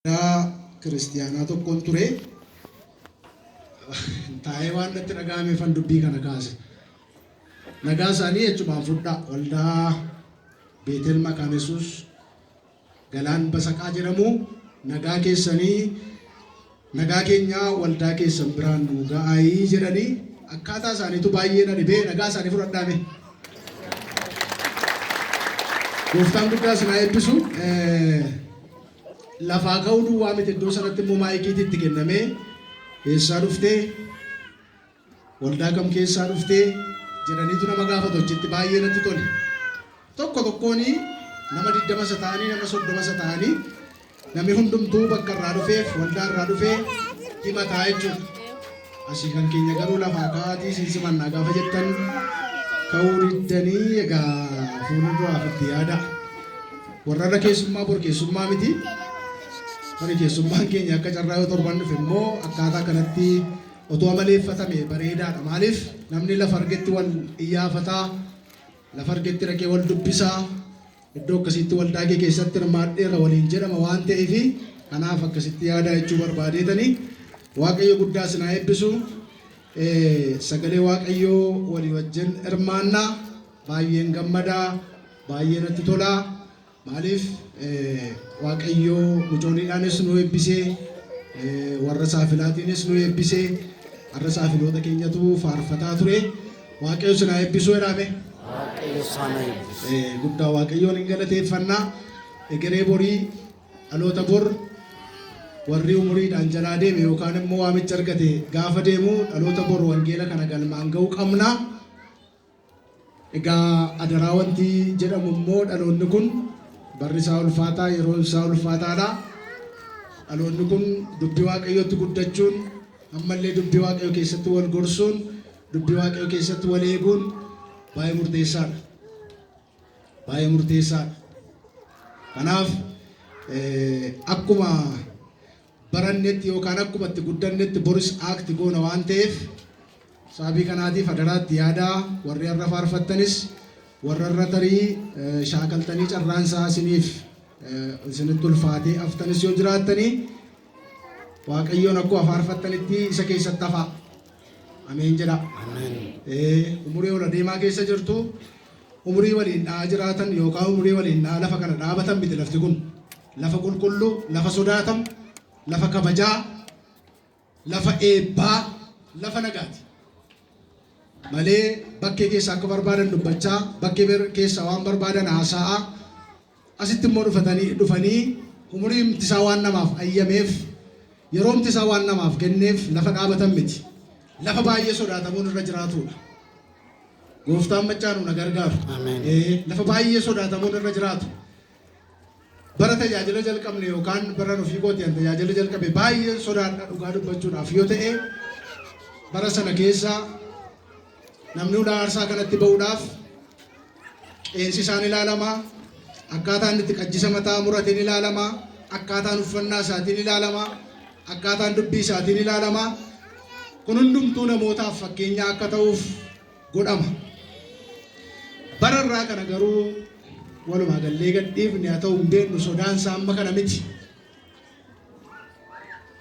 Waldaa kiristiyaanaa tokkon ture. Taa'ee waan natti dhaga'ameefan dubbii kana kaase. Nagaa isaanii jechumaan fudhaa. Waldaa Beetel Makaana Yesuus Galaan Basaqaa jedhamu nagaa keessanii nagaa keenyaa waldaa keessan biraan nu ga'aayii jedhanii akkaataa isaaniitu baay'ee na dhibee nagaa isaanii fudhadhaame. Gooftaan guddaa isin haa eebbisu. Lafaa ka'uu duwwaa miti iddoo sanatti immoo maayikiitu itti kennamee eessaa dhuftee waldaa kam keessaa dhuftee jedhaniitu nama gaafatu achitti baay'ee natti tole. Tokko tokkoon nama 20 isa ta'anii nama 30 isa ta'anii namni hundumtuu bakka irraa dhufeef waldaa irraa dhufee himataa jechuudha. Asii kan keenya garuu lafaa ka'aatii isin simannaa gaafa jettan ka'uu diddanii egaa fuula duraaf itti yaada. Warra irra keessummaa bor keessummaa miti. Tarii keessummaan keenya akka carraa yoo torban dhufe immoo akkaataa kanatti otoo amaleeffatame bareedaadha. Maaliif namni lafa argetti wal iyyaafataa, lafa argetti dhaqee wal dubbisaa, iddoo akkasiitti waldaa kee keessatti hirmaadheerra waliin jedhama waan ta'eef kanaaf akkasitti yaadaa jechuu barbaadeetani. Waaqayyo guddaa isin haa eebbisu. Sagalee Waaqayyoo walii wajjin hirmaanna. Baay'een gammada. Baay'ee natti tola. Maaliif Waaqayyo mucooliidhaanis nu eebbise, warra saafilaatiinis nu eebbise, har'a saafiloota keenyatu faarfataa ture. Waaqayyo isin haa eebbisu jedhaame. Waaqayyo isaan haa eebbisu. Guddaa Waaqayyoon hin galateeffanna. Egeree borii dhaloota bor warri umuriidhaan jalaa deeme yookaan immoo waamicha argate gaafa deemu dhaloota bor wangeela kana galmaan ga'uu qabna. Egaa adaraa wanti jedhamu immoo dhaloonni kun barri isaa ulfaataa yeroon isaa ulfaataadha. Dhaloonni kun dubbii Waaqayyootti guddachuun ammallee dubbii Waaqayyoo keessatti wal gorsuun dubbii Waaqayyoo keessatti wal eeguun baay'ee murteessaadha. Baay'ee murteessaadha. Kanaaf akkuma barannetti yookaan akkuma itti guddannetti boris act goona waan ta'eef sababii kanaatiif adaraa itti yaadaa warri har'a faarfattanis warra irra tarii shaakaltanii carraan isaa isiniif isinitti ulfaatee haftanis yoo jiraattanii Waaqayyoon akkuma faarfattanitti isa keessatti hafaa. Ameen jedha. Ameen. Umurii ol adeemaa keessa jirtu umurii waliin dha'aa jiraatan yookaan umurii waliin dha'aa lafa kana dhaabatan miti lafti kun. Lafa qulqulluu, lafa sodaatamu, lafa kabajaa, lafa eebbaa, lafa nagaati. Malee bakkee keessa akka barbaadan dubbachaa, bakkee keessa waan barbaadan haasa'aa, asitti immoo dhufatanii dhufanii umurii isaa waan namaaf ayyameef, yeroo isaa waan namaaf kenneef lafa dhaabatan miti. Lafa baay'ee sodaatamuun irra jiraatudha. Gooftaan maccaa nu na gargaaru. Ameen. Lafa baay'ee sodaatamuun irra jiraatu. Bara tajaajila jalqabne yookaan bara ofii kootii an tajaajila jalqabe baay'een sodaadha dhugaa dubbachuudhaaf yoo ta'e bara sana keessa namni ulaa aarsaa kanatti ba'uudhaaf qeensi isaan ilaalama, akkaataan itti qajjisa mataa murateen ilaalama, akkaataan uffannaa isaatiin ilaalama, akkaataan dubbii isaatiin ilaalama. Kun hundumtuu namootaaf fakkeenya akka ta'uuf godhama. Bara irraa kana garuu walumaa gallee gadhiifne haa ta'u hin beeknu sodaan isaa amma kana miti.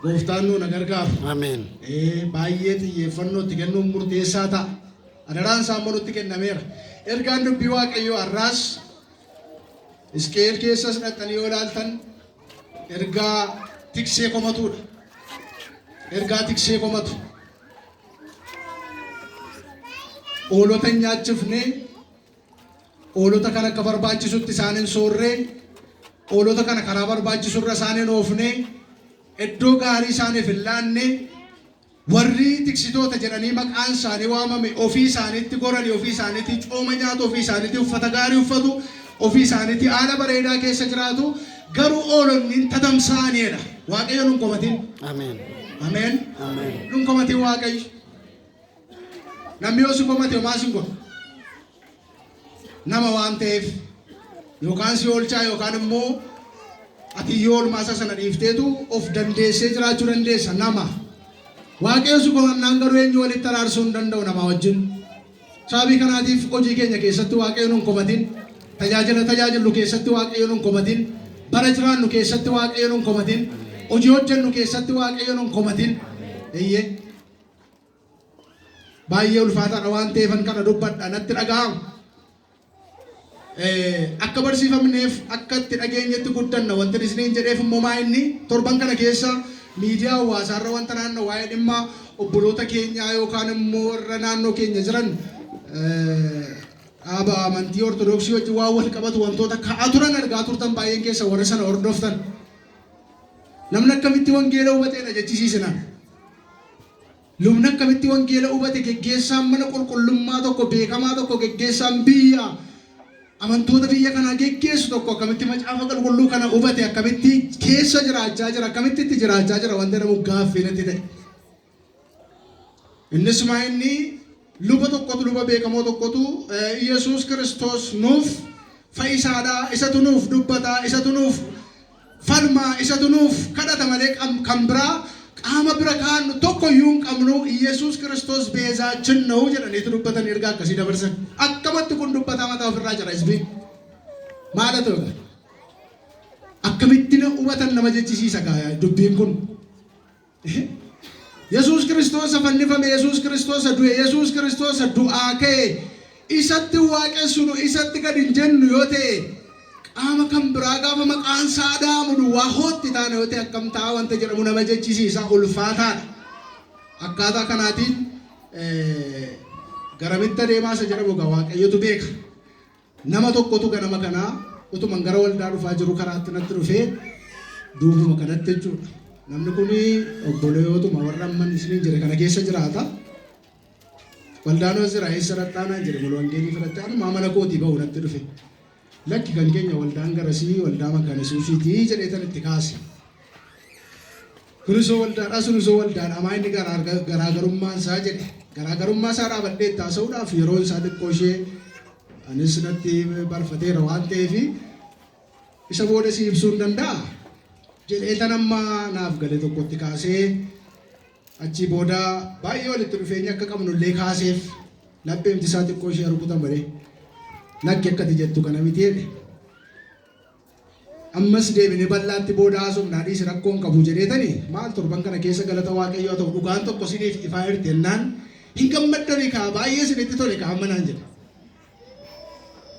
Gooftaan nu na gargaaru. Ameen. Baay'ee xiyyeeffannoo itti kennuun murteessaa ta'a. Adaraan isaa immoo nutti kennameera. Ergaan dubbii Waaqayyoo har'aas Hisqi'eel keessas dhaqxanii yoo ilaaltan ergaa tiksee komatuudha. Ergaa tiksee komatu. Hoolota hin nyaachifne, hoolota kan akka barbaachisutti isaan hin soorre, hoolota kana karaa barbaachisu irra isaan hin oofne, iddoo gaarii isaaniif hin laanne, warri tiksitoota jedhanii maqaan isaanii waamame ofii isaaniitti goranii ofii isaaniitti cooma nyaatu, ofii isaaniitti uffata gaarii uffatu, ofii isaaniitti haala bareedaa keessa jiraatu, garuu hoolonni hin tatamsa'aniidha. Waaqayyo nun komatin. Ameen. Ameen. Ameen. Nun komatin Waaqayyo. Namni yoo si komate homaa sin godhu. Nama waan ta'eef yookaan si oolchaa yookaan immoo ati yoo oolmaa isaa sana dhiifteetu of dandeessee jiraachuu dandeessa nama. Waaqayyo si komannaan garuu eenyu walitti araarsuu hin danda'u namaa wajjin. Sababii kanaatiif hojii keenya keessatti Waaqayyo nun komatin, tajaajila tajaajillu keessatti Waaqayyo nun komatin, bara jiraannu keessatti Waaqayyo nun komatin. Hojii hojjennu keessatti Waaqayyo nun komatin. Eeyyee. Baay'ee ulfaataadha waan ta'eefan kana dubbadha natti dhaga'ama. Akka barsiifamneef akka itti dhageenyetti guddanna wanti isiniin jedheef immoo maa inni torban kana keessa miidiyaa hawaasaarra wanta naannoo waa'ee dhimma obboloota keenyaa yookaan immoo warra naannoo keenya jiran dhaaba amantii Ortodoksii wajjin waan wal qabatu wantoota ka'aa turan argaa turtan baay'een keessa warra sana hordoftan. Namni akkamitti wangeela hubateedha jechisiisinaan. Lubni akkamitti wangeela hubate, geggeessaan mana qulqullummaa tokko, beekamaa tokko, geggeessaan biyya amantoota biyya kanaa geggeessu tokko akkamitti macaafa qulqulluu kana hubate, akkamitti keessa jiraachaa jira, akkamitti itti jiraachaa jira wanta jedhamu gaaffii natti ta'e. Innis maa inni luba tokkotu, luba beekamoo tokkotu Yesuus Kiristoos nuuf fayyisaadha, isatu nuuf dubbata, isatu nuuf falmaa, isatu nuuf kadhata malee kan biraa qaama bira kaa'annu tokko iyyuu hin qabnu, Yesuus Kiristoos ቤዛችን ነው jedhaniitu dubbatan, ergaa akkasii dabarsan. Akkamatti kun dubbataa mataa ofirraa jira isbiin. Maal ta'u akkamitti na hubatan nama jechisiisa gaa dubbiin kun. Yesuus Kiristoos fannifame, Yesuus Kiristoos du'e, Yesuus Kiristoos du'aa ka'e, isatti waaqessinu, isatti gad hin jennu yoo ta'e, qaama kan biraa gaafa maqaan isaa dhaamu duwwaa hootti taana yoo ta'e akkam ta'a wanta jedhamu nama jechisiisa, ulfaataadha. Akkaataa kanaatiin garamitti adeemaa isa jedhamu egaa Waaqayyotu beeka. Nama tokkotu ganama kanaa utuman gara waldaa dhufaa jiru karaatti natti dhufee duubuma kanatti jechuudha. Namni kun obboleeyyootuma warra amman isiniin jire kana keessa jiraata. Waldaan jira, eessa dhadhaanaan jedhe, mulu wangeelii fudhatte anumaa mana kootii ba'u natti dhufe. Lakki, kan keenya waldaan garasii waldaa Makaana Yesuusiitii jedhee tan itti kaase. Kunisoo waldaadhaa, sunisoo waldaadhaa, maa inni garaagarummaan isaa jedhe. Garaagarummaa isaa dhaabadhee itti haasa'uudhaaf yeroon isaa xiqqoo ishee anis natti barfateera waan ta'eef isa booda si ibsuu hin danda'a jedhee tan amma naaf gale tokkotti kaasee, achi booda baay'ee walitti dhufeenya akka qabnu illee kaaseef. Lapheemti isaa xiqqoo ishee rukutan malee, lakki, akkati jettu kana miti jedhe. Ammas deebinee bal'aatti booda haasofnaa, dhiisi, rakkoon qabu jedheetani. Maal, torban kana keessa galata Waaqayyoo ta'u dhugaan tokko isiniif ifaa jirti jennaan hin gammaddanii kaa, baay'ee isinitti tole kaa amma naan jedhe.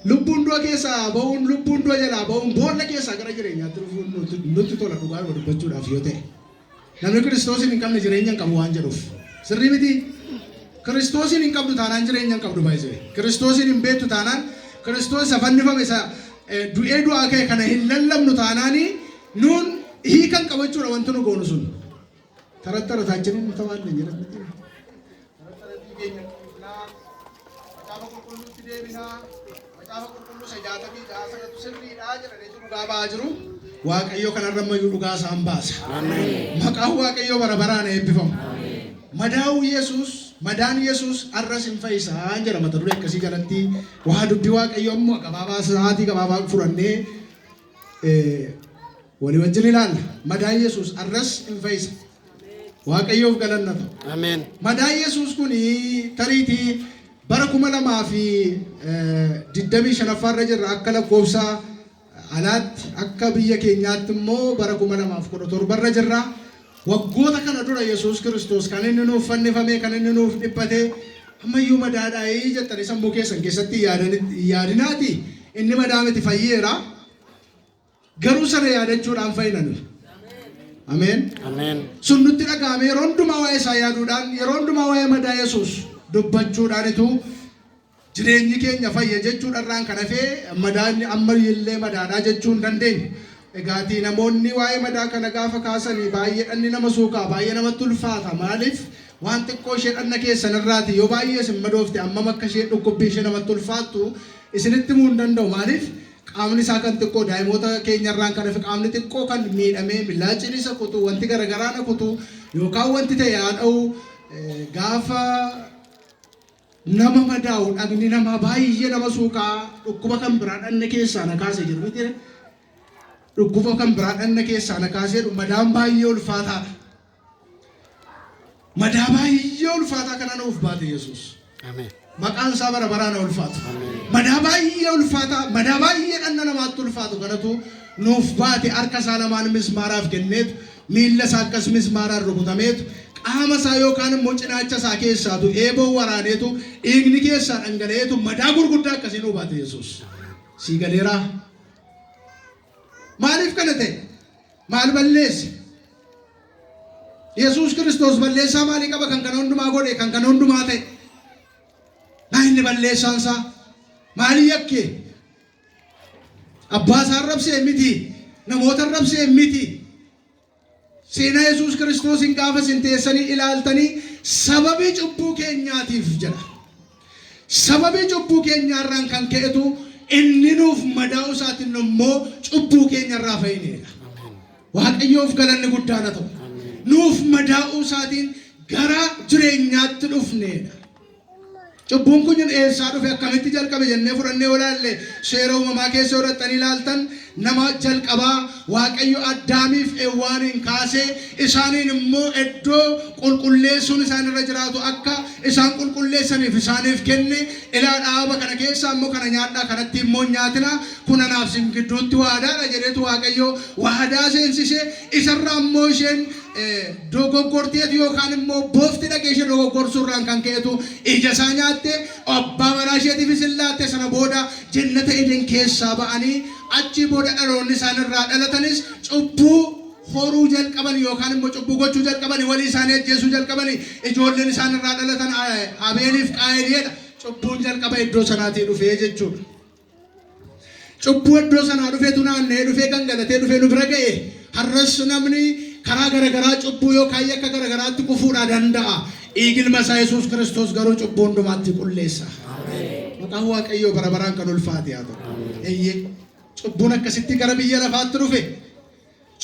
Lubbuun du'a keessaa ba'uun, lubbuun du'a jalaa ba'uun, boolla keessaa gara jireenyaatti dhufuun nutti tola dhugaadhuma dubbachuudhaaf yoo ta'e. Namni Kiristoosiin hin qabne jireenya hin qabu waan jedhuuf. Sirrii miti? Kiristoosiin hin qabdu taanaan jireenya hin qabdu baay'isee. Kiristoosiin hin beektu taanaan, Kiristoos isa fannifame, isa du'ee du'aa ka'e kana hin lallabnu taanaani nuun hiikan qabachuudha wanti nu goonu sun. ተረት ተረታችንን እንተዋለን jedhan miti. ተረት ተረtii keenya dhiifnaa, macaafa qulqulluutti deebinaa, macaafa qulqulluu isa 66 sanatu sirriidhaa jedhaniitu dhugaa ba'aa jiru. Waaqayyo kanarra ammayyuu dhugaa isaan baasa. Maqaan Waaqayyoo bara baraan eebbifamu. Madaa'uu Yesuus, madaan Yesuus arras hin fayyisaa jedha. Mata duree akkasii jalatti waa dubbii Waaqayyoo ammoo gabaabaa, sa'aatii gabaabaa fudhannee walii wajjin ilaalla. Madaan Yesuus arras hin fayyisa. Waaqayyoof galanna ta'u. Ameen. Madaan Yesuus kun tariitii bara 2025ffaarra jirra akka lakkoofsa alaatti, akka biyya keenyaatti immoo bara 2017rra jirra. Waggoota kana dura Yesuus Kiristoos kan inni nuuf fannifame, kan inni nuuf dhiphate ammayyuu madaadhaayii jettanii sammuu keessan keessatti yaadinaati. Inni madaa miti, fayyeera. Garuu sana yaadachuudhaan fayyina nuyi. Ameen. Ameen. Sun nutti dhaga'ame, yeroo hundumaa waa'ee isaa yaaduudhaan, yeroo hundumaa waa'ee madaa Yesuus dubbachuudhaanitu jireenyi keenya fayya jechuudharraan kan hafee madaan amma illee madaadhaa jechuu hin dandeenyu. Egaatii namoonni waa'ee madaa kana gaafa kaasanii baay'ee dhanni nama suuqaa, baay'ee namatti ulfaata. Maaliif, waan xiqqoo ishee dhanna keessan irraati yoo baay'ee isin madoofte ammam akka ishee dhukkubbii ishee namatti ulfaattu isinitti himuu hin danda'u. Maaliif, qaamni isaa kan xiqqoo daa'imoota keenyarraan kan hafe qaamni xiqqoo kan miidhamee milaacin isa kutu, wanti garaagaraa na kutu yookaan wanti ta'e haa dha'u, gaafa nama madaa'u dhagni namaa baay'ee nama suuqaa. Dhukkuba kan biraa dhanna keessaa na kaase jedhu miti, dhukkuba kan biraa dhanna keessaa na kaasee, madaan baay'ee ulfaataadha. Madaa baay'ee ulfaataa kana nuuf baate Yesuus. Ameen. Maqaan isaa bara baraan ulfaatu. Ameen. Madaa baay'ee ulfaataa, madaa baay'ee dhanna namaatti ulfaatu kanatu nuuf baate. Harka isaa lamaan mismaaraaf kenneetu Miilla isaa akkas mismaaraan rukutameetu qaama isaa yookaan immoo cinaacha isaa keessaatu eeboo waraaneetu dhiigni keessaa dhangala'eetu madaa gurguddaa akkasiin hubaate Yesuus. Sii galeeraa? Maaliif kana ta'e? Maal balleesse? Yesuus Kiristoos balleessaa maalii qaba kan kana hundumaa godhe, kan kana hundumaa ta'e? Maa inni balleessaan isaa? Maalii yakkee? Abbaa isaa arrabsee miti. Namoota arrabsee miti. Seenaa Yesuus Kiristoosiin gaafa isin teessanii ilaaltanii sababii cubbuu keenyaatiif jedha. Sababii cubbuu keenyaarraan kan ka'etu inni nuuf madaa'uu isaatiin immoo cubbuu keenyarraa fayyineedha. Waaqayyoof galanni guddaan haa ta'u. Nuuf madaa'uu isaatiin gara jireenyaatti dhufneedha. Cubbuun kun eessaa dhufe, akkamitti jalqabe jennee fudhannee yoo ilaalle, seera uumamaa keessa yoo dhaqxanii ilaaltan, nama jalqabaa Waaqayyo Addaamiif Ewwaaniin kaasee isaaniin immoo iddoo qulqulleessuun isaan irra jiraatu akka isaan qulqulleessaniif isaaniif kenne. Ilaa, dhaaba kana keessaa immoo kana nyaadhaa, kanatti immoo hin nyaatinaa, kun anaaf sin gidduutti waadaadha jedheetu Waaqayyo waadaa seensise. Isarraa immoo isheen dogoggorteetu yookaan immoo bofti dhaqee ishee dogoggorsuurraan kan ka'etu ija isaa nyaatte, abbaa manaa isheetiifis hin laatte. Sana booda jannata Eden keessaa ba'anii, achii booda dhaloonni isaan irraa dhalatanis cubbuu horuu jalqaban yookaan immoo cubbuu gochuu jalqabani, walii isaanii ajjeesuu jalqabani. Ijoolleen isaan irraa dhalatan Abeeliif Qaayeliidha. Cubbuun jalqaba iddoo sanaatii dhufee jechuudha. Cubbuu iddoo sanaa dhufetu naanna'ee dhufee gangalatee dhufee nu bira ga'e. Har'as namni karaa garagaraa cubbuu yookaan yakka garagaraatti kufuudhaa danda'a. Dhiigi ilma isaa Yesuus Kiristoos garuu cubbuu hundumaatti qulleessa. Maqaan Waaqayyoo bara baraan kan ulfaate haa ta'u. Eeyyee, cubbuun akkasitti gara biyya lafaatti dhufe.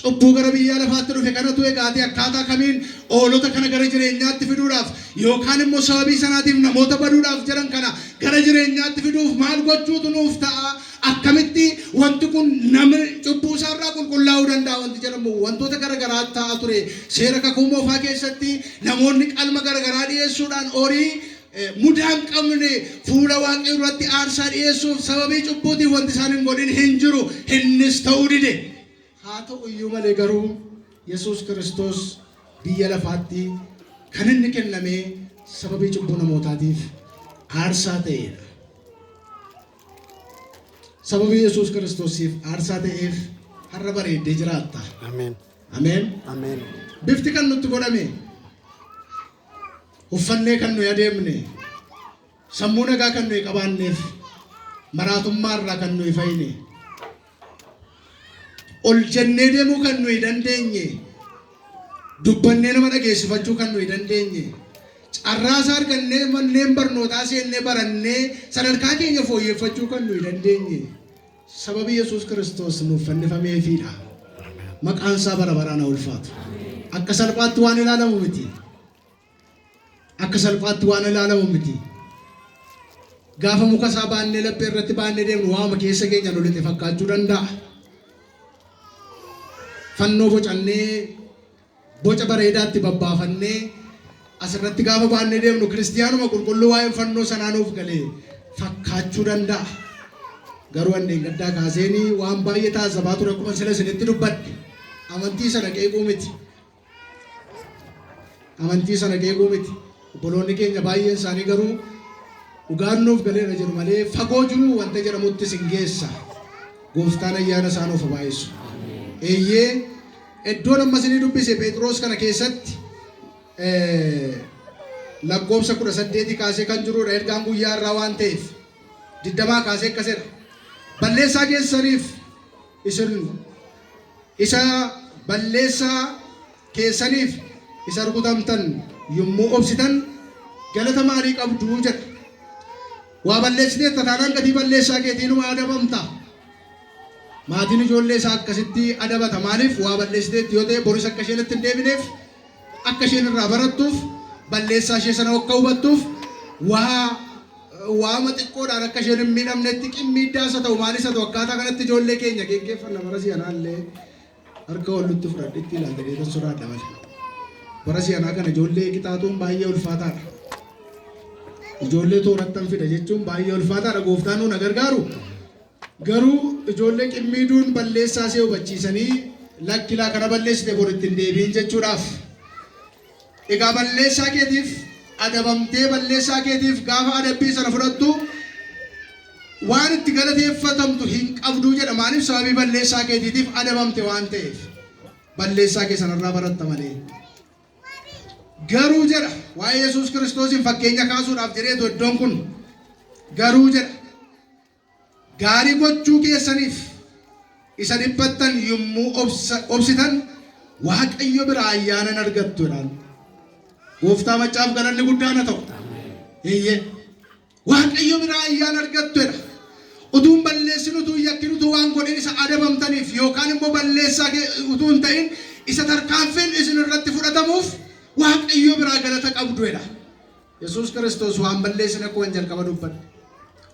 Cubbuu gara biyya lafaatti dhufe kanatu egaatee akkaataa kamiin oolota kana gara jireenyaatti fiduudhaaf yookaan immoo sababii sanaatiif namoota baduudhaaf jedhan kana gara jireenyaatti fiduuf maal gochuutu nuuf ta'a, akkamitti wanti kun namni cubbuu isaarraa qulqullaa'uu danda'a wanti jedhamu wantoota gara garaa ta'a ture. Seera kakuu moofaa keessatti namoonni qalma gara garaa dhiyeessuudhaan horii mudaa hin qabne fuula Waaqayyoo duratti aarsaa dhiyeessuuf sababii cubbuutiif wanti isaan hin godhin hin jiru, innis ta'uu dide. Haa ta'u iyyuu malee garuu Yesuus Kiristoos biyya lafaatti kan inni kenname sababii cubbuu namootaatiif aarsaa ta'eedha. Sababii Yesuus Kiristoosiif aarsaa ta'eef har'a bareeddee jiraatta. Ameen. Ameen. Ameen. Bifti kan nutti godhame, uffannee kan nuyi adeemne, sammuu nagaa kan nuyi qabaanneef, maraatummaa irraa kan nuyi fayyine, ol jennee deemuu kan nuyi dandeenye, dubbannee nama dhageessifachuu kan nuyi dandeenye, carraa isaa argannee manneen barnootaa seennee barannee sadarkaa keenya fooyyeffachuu kan nuyi dandeenye sababii Yesuus Kiristoos nuuf fannifameefiidha. Maqaan isaa bara baraan haa ulfaatu. Akka salphaatti waan ilaalamu miti. Akka salphaatti waan ilaalamu miti. Gaafa muka isaa baannee laphee irratti baannee deemnu waama keessa keenya nu lixe fakkaachuu danda'a. Fannoo bocannee boca bareedaatti babbaafannee asirratti gaafa baannee deemnu kiristiyaanuma qulqulluu waa'een fannoo sanaa nuuf galee fakkaachuu danda'a. Garuu anneen gaddaa kaaseenii waan baay'ee taasisabaa ture, akkuma sila isinitti dubbadhe. Amantii sana qeequu miti. Amantii sana qeequu miti. Obboloonni keenya baay'een isaanii garuu dhugaan nuuf galeera jedhu malee fagoo jiru wanta jedhamutti isin geessa. Gooftaan ayyaana isaa nuuf haa baay'isu. Eeyyee, iddoon amma isinii dubbise Phexros kana keessatti lakkoofsa 18 kaasee kan jirudha, ergaan guyyaa irraa waan ta'eef 20 kaasee akkasidha. Balleessaa keessaniif isin isa balleessaa keessaniif isa rukutamtan yommuu obsitan galata maalii qabdu jedha. Waa balleessiteetta taanaan gatii balleessaa keetiinuma adabamta. Maatiin ijoollee isaa akkasitti adabata. Maaliif? Waa balleessiteetti yoo ta'e boris akka isheen itti hin deebineef, akka isheen irraa barattuuf, balleessaa ishee sana akka hubattuuf, waa waama xiqqoodhaan akka isheen hin miidhamnetti qimmiiddaas haa ta'u maalis haa ta'u akkaataa kanatti ijoollee keenya geggeeffanna. Bara si'anaa illee harka wallutti fudhadhetti ilaalta deetan sodaadha malee. Bara si'anaa kana ijoollee qixaaxuun baay'ee ulfaataadha. Ijoollee toorattan fida jechuun baay'ee ulfaataadha. Gooftaan nu na gargaaru. Garuu ijoollee qimmiiduun balleessaa ishee hubachiisanii Lakki laa kana balleessite bor ittiin deebiin jechuudhaaf. Egaa balleessaa keetiif adabamtee balleessaa keetiif gaafa adabbii sana fudhattu waan itti galateeffatamtu hin qabduu jedha. Maaliif? Sababii balleessaa keetiitiif adabamte waan ta'eef. Balleessaa kee sanarraa baratta malee. Garuu jedha, waa'ee Yesuus Kiristoosiin fakkeenya kaasuudhaaf jedheetu iddoon kun, garuu jedha, gaarii gochuu keessaniif isa dhiphattan yommuu obsitan Waaqayyo biraa ayyaana hin argattu jedhaan. Gooftaa maccaaf galanni guddaan haa ta'u. Eeyyee. Waaqayyo biraa ayyaana argattu jedha. Utuu hin balleessin, utuu hin yakkin, utuu waan godhin isa adabamtaniif yookaan immoo balleessaa utuu hin ta'in isa tarkaanfiin isin irratti fudhatamuuf Waaqayyo biraa galata qabdu jedha. Yesuus Kiristoos waan balleessine akkuma jalqaba dubbadhe.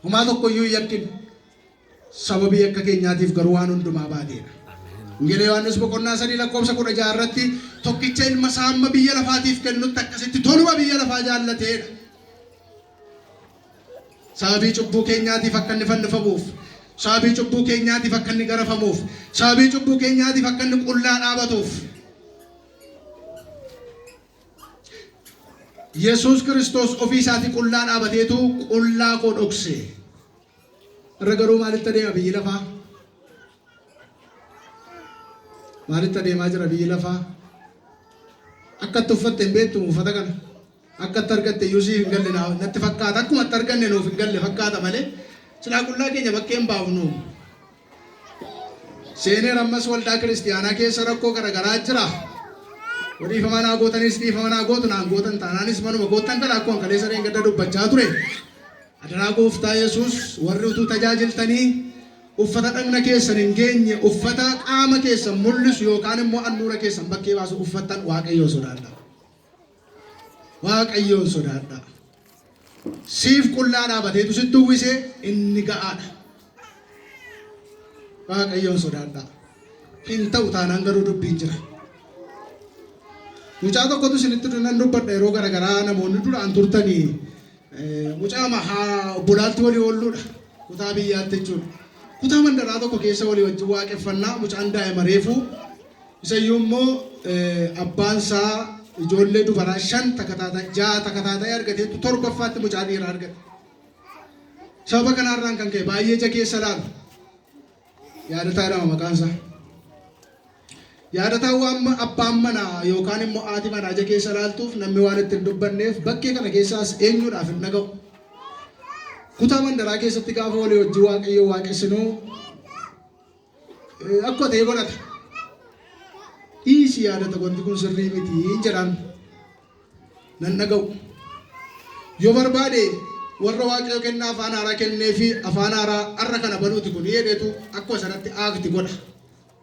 Homaa tokko iyyuu hin yakkin. Sababii yakka keenyaatiif garuu waan hundumaa baateedha. Wangeela Yohaannis boqonnaa 3 lakkoofsa 16 irratti tokkicha ilma isaa hamma biyya lafaatiif kennutti akkasitti toluma biyya lafaa jaallateedha. Sababii cubbuu keenyaatiif akka inni fannifamuuf, sababii cubbuu keenyaatiif akka inni garafamuuf, sababii cubbuu keenyaatiif akka inni qullaa dhaabatuuf. Yesuus Kiristoos ofii isaatii qullaa dhaabateetu qullaa koo dhokse. Irra garuu maalitti adeema biyyi lafaa? Maalitti adeemaa jira biyyi lafaa? Akka itti uffatte hin beektu uffata kana. Akka itti argatte iyyuu siif hin galle natti fakkaata. Akkuma itti arganne nuuf hin galle fakkaata malee silaa qullaa keenya bakkee hin baafnu. Seeneer ammas waldaa kiristiyaanaa keessa rakkoo garaagaraa jira. Dhiifama naa gootanis dhiifama naa gootu, naan gootan taanaanis manuma goottan kana akkuma kaleessa dheengadda dubbachaa ture. Adaraa Gooftaa Yesuus, warri utuu tajaajiltanii uffata dhagna keessan hin geenye, uffata qaama keessan mul'isu yookaan immoo handhuura keessan bakkee baasu uffattan, Waaqayyoon sodaadha. Waaqayyoon sodaadha. Siif qullaa dhaabateetu sitti uwwise, inni ga'aadha. Waaqayyoon sodaadha. Hin ta'u taanaan garuu dubbiin jira. Mucaa tokkotu isinitti nan dubbadha, yeroo garaagaraa namoonni duraan turtanii mucaa haa obbolaatti walii oolluudha. Kutaa biyyaatti jechuudha. Kutaa mandaraa tokko keessa walii wajjin waaqeffannaa, mucaan daa'ima reefuu, isayyuu immoo abbaan isaa ijoollee dubaraa shan takataata ja'a takataata'ee argateetu torbaffaatti mucaa dhiiraa argate. Sababa kanaarraan kan ka'e baay'ee ija keessa laalu. Yaadataa jedhama maqaan isaa. Yaadataan waan abbaan manaa yookaan immoo haati manaa ija keessa laaltuuf namni waan itti hin dubbanneef bakkee kana keessaas eenyuudhaaf hin dhaga'u. Kutaa mandaraa keessatti gaafa walii wajjin Waaqayyo waaqessinuu akkuma ta'e godhata. "Dhiisi yaadata, wanti kun sirrii miti" jedhaan, nan dhaga'u. Yoo barbaade warra Waaqayyo kennaa afaan haaraa kennee fi afaan haaraa har'a kana banuuti kun jedheetu akkuma sanatti aakti godha.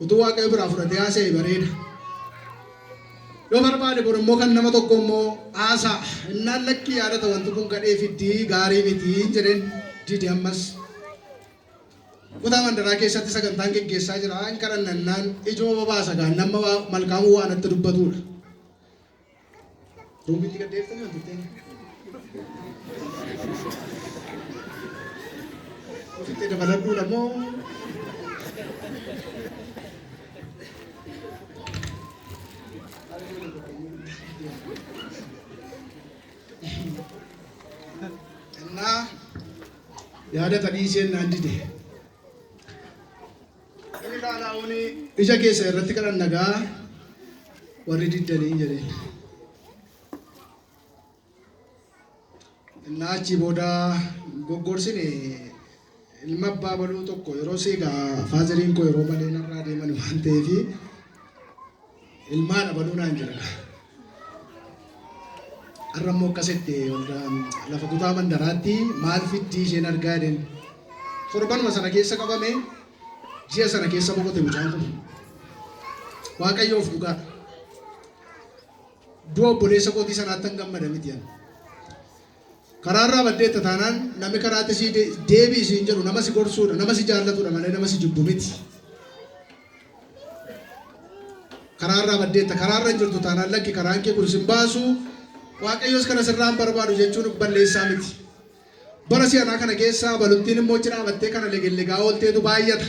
Utuu Waaqayyo biraa fudhatee haasa'e bareeda. Yoo barbaade bor immoo kan nama tokko immoo haasa'a. Innaan "Lakkii yaadata, wanti kun gadhee fiddii, gaarii miti" jedheen, dide ammas. Kutaa mandaraa keessatti sagantaan geggeessaa jira. Hin kadhannannaan ijuma babaasa gaan nama malkaamuu waan natti dubbatudha. Ruubiitti gaddeeftanii wanti ofitti dabaladhuudha moo? Innaa yaadata dhiiseen naan dide. Inni ilaalaa'uun ija keessa irratti kadhannagaa warri diddanii jedheen. Innaa achii booda goggorsine ilma abbaa baluu tokko, yeroo seegaa fatheriin koo yeroo malee narraa deeman waan ta'eef ilmaadha baluu naan jedha. Har'a immoo akkasitti lafa kutaa mandaraatti maal fiddii isheen argaa jedheen. Torbanuma sana keessa qabame, ji'a sana keessa boqote mucaan kun. Waaqayyoof dhugaadha. Du'a obboleessa kootii sanaatti han gammada miti ani. Karaarraa baddeetta taanaan namni karaatti si deebi'i siin jedhu nama si gorsuudha, nama si jaallatudha malee nama si jibbu miti. Karaarraa baddeetta, karaarra hin jirtu taanaan, lakki, karaan kee kun sin baasu, Waaqayyos kana sirraan barbaadu jechuun balleessaa miti. Bara si'anaa kana keessa baluttiin immoo achi dhaabattee kana legellegaa oolteetu baay'ata.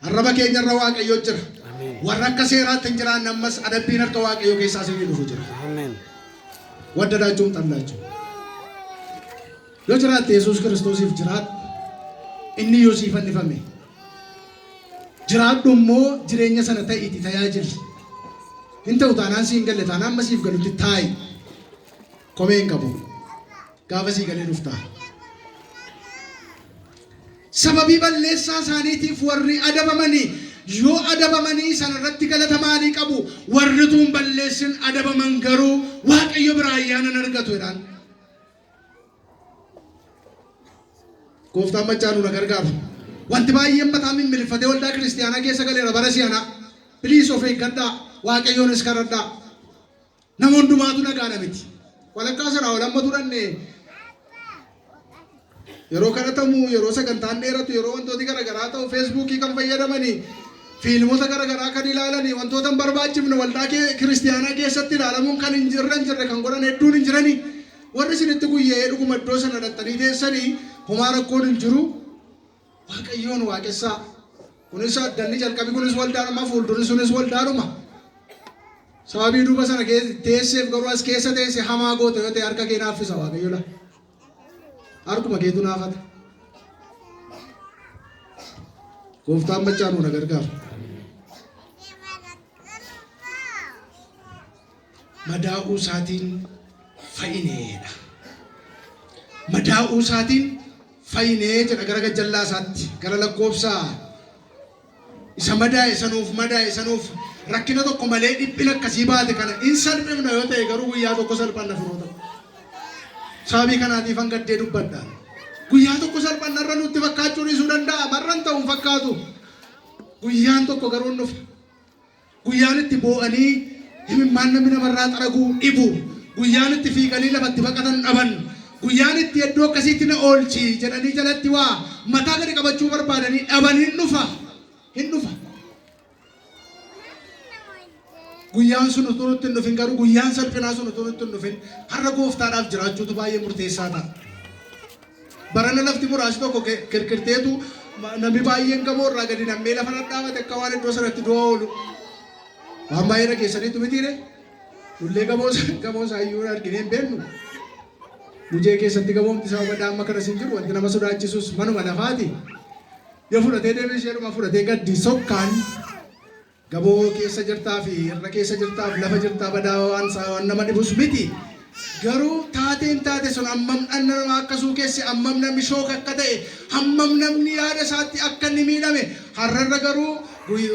Arraba keenyarra Waaqayyo jira. Warra akka seeraatti hin jiraanne ammas adabbiin harka Waaqayyoo keessaa isinii dhufu jira. Ameen. ወደዳችሁም ጠላችሁ yoo jiraatte Yesuus Kiristoosiif jiraadhu. Inni yoo sii fannifame jiraadhu immoo jireenya sana ta'iiti tajaajili. Hin ta'u taanaan sii hin galle taanaan amma siif galutti taa'i. Komee hin qabu. Gaafa sii galee dhuftaa. Sababii balleessaa isaaniitiif warri adabamanii yoo adabamanii sana irratti galata maalii qabu? Warri tuun balleessin adabaman garuu Waaqayyo biraa ayyaana hin argatu jedhaan. Gooftaan machaa nu na gargaaru. Wanti baay'een mataa mimmilfatee waldaa kiristiyaanaa keessa galeera bara si'anaa. Please of eeggadhaa. Waaqayyoonis kadhadhaa. Nama hundumaatu nagaadha miti. Walakkaa sanaa ol amma turanne yeroo kadhatamu, yeroo sagantaan dheeratu, yeroo wantooti garaagaraa ta'u, feesbuukii kan fayyadamanii, fiilmota garaagaraa kan ilaalanii, wantoota hin barbaachifne waldaa kiristiyaanaa keessatti ilaalamuun kan hin jirre hin jirre kan godhan hedduun hin jiranii. Warri isinitti guyya'ee dhuguma iddoo sana dhaqxanii teessanii homaa rakkoon hin jiru. Waaqayyoon waaqessaa. Kunis addanni jalqabi kunis waldaadhuma, fuuldurri sunis waldaadhuma. Sababii duuba sana teesseef garuu as keessa teesse hamaa goote yoo ta'e harka kee naaffisa Waaqayyo la. Harkuma keetu naafata. Gooftaan machaa nu na gargaaru. Madaa'uu isaatiin fayineedha. Madaa'uu isaatiin fayinee jedha gara gajjallaa isaatti gara lakkoofsa isa madaa'e sanuuf madaa'e sanuuf rakkina tokko malee dhiphina akkasii baate kana in salphifna yoo ta'e garuu guyyaa tokko salphanna firoota. Sababii kanaatiif an gaddee dubbadha. Guyyaa tokko salphanna irra nutti fakkaachuu dhiisuu danda'a. Marran ta'u hin fakkaatu. Guyyaan tokko garuu hin dhufa. Guyyaan itti boo'anii imimmaan namni namarraa xaraguu dhibu. Guyyaan itti fiiganii lafatti baqatan dhaban. Guyyaan itti iddoo akkasiitti na oolchi jedhanii jalatti waa mataa gadi qabachuu barbaadanii dhaban hin dhufa. Hin dhufa. Guyyaan sun utuu nutti hin dhufin garuu guyyaan salphinaa sun utuu nutti hin dhufin har'a gooftaadhaaf jiraachuutu baay'ee murteessaa ta'a. Barana lafti muraasi tokko kirkirteetu namni baay'een gamoo irraa gadi nammee lafa dhadhaabate akka waan iddoo sanatti du'a oolu. Waan baay'ee dhageessaniitu mitiire? Nullee gamoo gamoo isaa iyyuu arginee hin beeknu. Gujee keessatti gamoomti isaa badaa amma kanas hin jiru wanti nama sodaachisus manuma lafaati. Yoo fudhatee deeme isheedhuma fudhatee gaddi sokkaan gamoo keessa jirtaa fi irra keessa jirtaaf lafa jirtaa badaa waan isaa waan nama dhibus miti. Garuu taateen taate sun hammam dhanna namaa akka suukeesse, hammam namni shook akka ta'e, hammam namni yaada isaatti akka inni miidhame har'arra garuu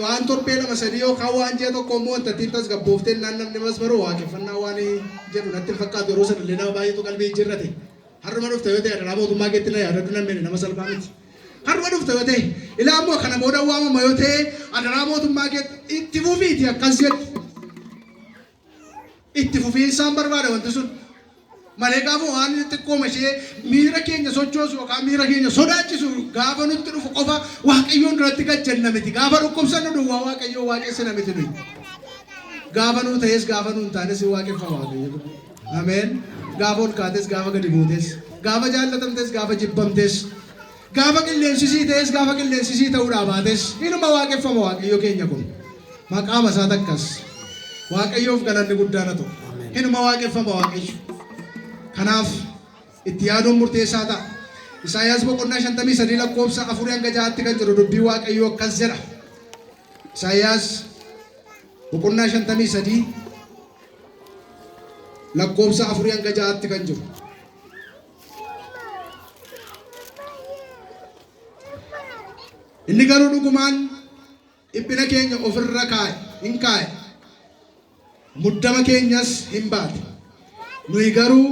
waan torbee lama sadii yookaan waan ji'a tokko immoo wanta ittiin tasgabbooftee naan namni masmaruu waaqeffannaa waan jedhu natti hin fakkaatu. Yeroo sanallee nama baay'eetu qalbii jijjiirrate. Har'uma dhufte yoo ta'e adaraa mootummaa keetti na yaadadhu namni nama salphaa miti. Har'uma dhufte yoo ta'e ilaa immoo kana booda waamama yoo ta'e adaraa mootummaa keetti itti fufiiti akkas jedhu. Itti fufiinsaan barbaada wanti sun. Malee gaafa waan xiqqooma ishee miira keenya sochoosu yookaan miira keenya sodaachisu gaafa nutti dhufu qofa Waaqayyoon duratti gajjanna miti. Gaafa dhukkubsannu duwwaa Waaqayyoon waaqessina miti nuyi. Gaafa nuu ta'es gaafa nuu hin taanes waaqeffama Waaqayyo. Ameen. Gaafa ol kaates gaafa gadi buutes, gaafa jaallatamtes gaafa jibbamtes, gaafa qilleensisii ta'es gaafa qilleensisii ta'uudhaa baates inuma waaqeffama Waaqayyo keenya kun. Maqaama isaa takkas. Waaqayyoof galanni guddaan haa ta'u. Inuma waaqeffama Waaqayyo. Kanaaf itti yaaduun murteessaa ta'a. Isaayyaas boqonnaa 53 lakkoofsa 4 hanga 6tti kan jiru dubbii Waaqayyoo akkas jedha. Isaayyaas boqonnaa 53 lakkoofsa 4 hanga 6tti kan jiru. Inni garuu dhugumaan dhiphina keenya ofirra kaa'e hin kaa'e, muddama keenyas hin baate. Nuyi garuu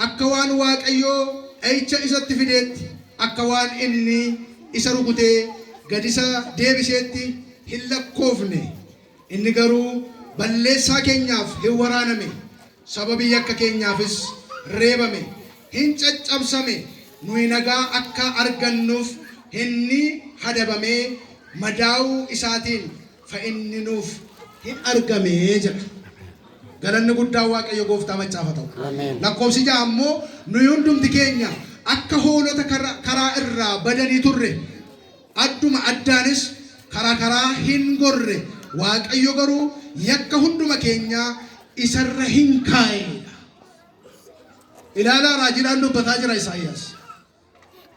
akka waan Waaqayyoo dha'icha isatti fideetti, akka waan inni isa rukutee gad isa deebiseetti hin lakkoofne. Inni garuu balleessaa keenyaaf hin waraaname, sababii yakka keenyaafis reebame, hin caccabsame, nuyi nagaa akka argannuuf inni hadabamee madaa'uu isaatiin fa'inni nuuf hin argame jedha. Galanni guddaan Waaqayyo gooftaa maccaaf haa ta'u. Ameen. Lakkoofsi 6 ammoo nuyi hundumti keenya akka hoolota karaa irraa badanii turre, adduma addaanis karaa karaa hin gorre, Waaqayyo garuu yakka hunduma keenyaa isarra hin kaa'eedha. Ilaalaa, raajiidhaan dubbataa jira Isaayyaas.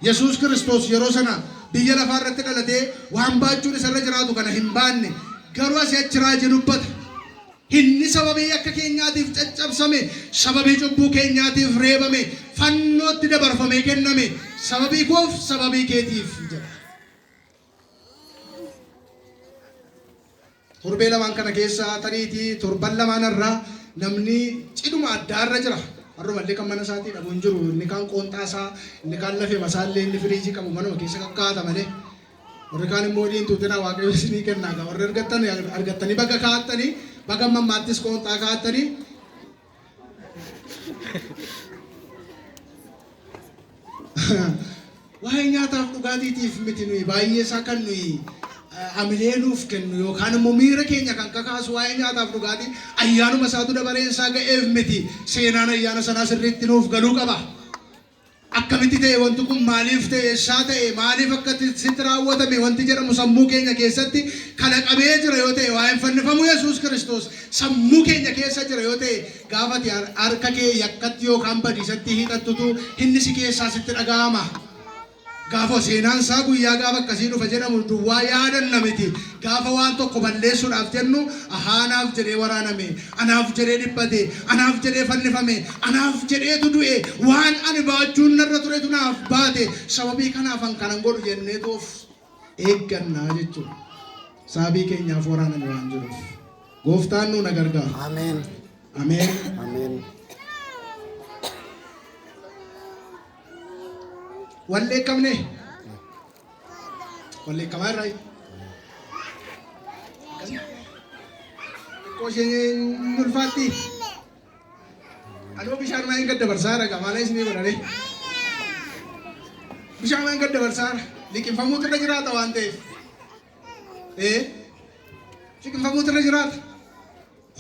Yesuus Kiristoos yeroo sana biyya lafaa irratti dhalatee waan baachuun isarra jiraatu kana hin baanne, garuu asii achi raajii dubbata. Inni sababii yakka keenyaatiif caccabsame, sababii cubbuu keenyaatiif reebame, fannootti dabarfamee kenname, sababii koof sababii keetiif jedha. Torbee lamaan kana keessa, tariitii torban lamaan irraa, namni cidhuma addaa irra jira. Har'umallee kan mana isaatii dhabu hin jiru. Inni kaan qoonxaa isaa, inni kaan lafee masaallee inni firiijii qabu manuma keessa kakkaata malee. Warri kaan immoo diin tuutinaa, Waaqayyo isinii kennaa gaa. Warri argattan argattanii baga kaa'attanii, baga mammaattis qoonxaa kaa'attanii. Waa'ee nyaataaf dhugaatiitiif miti nuyi baay'ee isaa kan nuyi amilee nuuf kennu yookaan immoo miira keenya kan kakaasu waa'ee nyaataaf dhugaatii ayyaanuma isaatu dabareen isaa ga'eef miti. Seenaan ayyaana sanaa sirriitti nuuf galuu qaba. Akkamitti ta'e wanti kun, maaliif ta'e, eessaa ta'e, maaliif akka sitti raawwatame wanti jedhamu sammuu keenya keessatti kalaqamee jira yoo ta'e, waa'een fannifamuu Yesuus Kiristoos sammuu keenya keessa jira yoo ta'e, gaafa ati harka kee yakkatti yookaan badiisatti hiixattutu inni si keessaa sitti dhaga'ama. Gaafa seenaan isaa guyyaa gaafa akkasii dhufa jedhamu duwwaa yaadanna miti. Gaafa waan tokko balleessuudhaaf jennu, ahaa, anaaf jedhee waraaname, anaaf jedhee dhiphate, anaaf jedhee fannifame, anaaf jedheetu du'e, waan ani baachuun narra turetu naaf baate, sababii kanaaf an kanan godhu jenneetu of eeggannaa jechuudha. Sababii keenyaaf waraaname waan jiruuf. Gooftaan nu na gargaaru. Ameen. Ameen. Ameen. Walleekkamne? Walleekkamaa irraa xiqqoo isheen ulfaatti. Anoo bishaan maa hin gad dabarsaa jira gaa, maala isinii godhare? Bishaan maa hin gad dabarsaa jira? Liqinfamuutu irra jiraata waan ta'eef. Liqinfamuutu irra jiraata.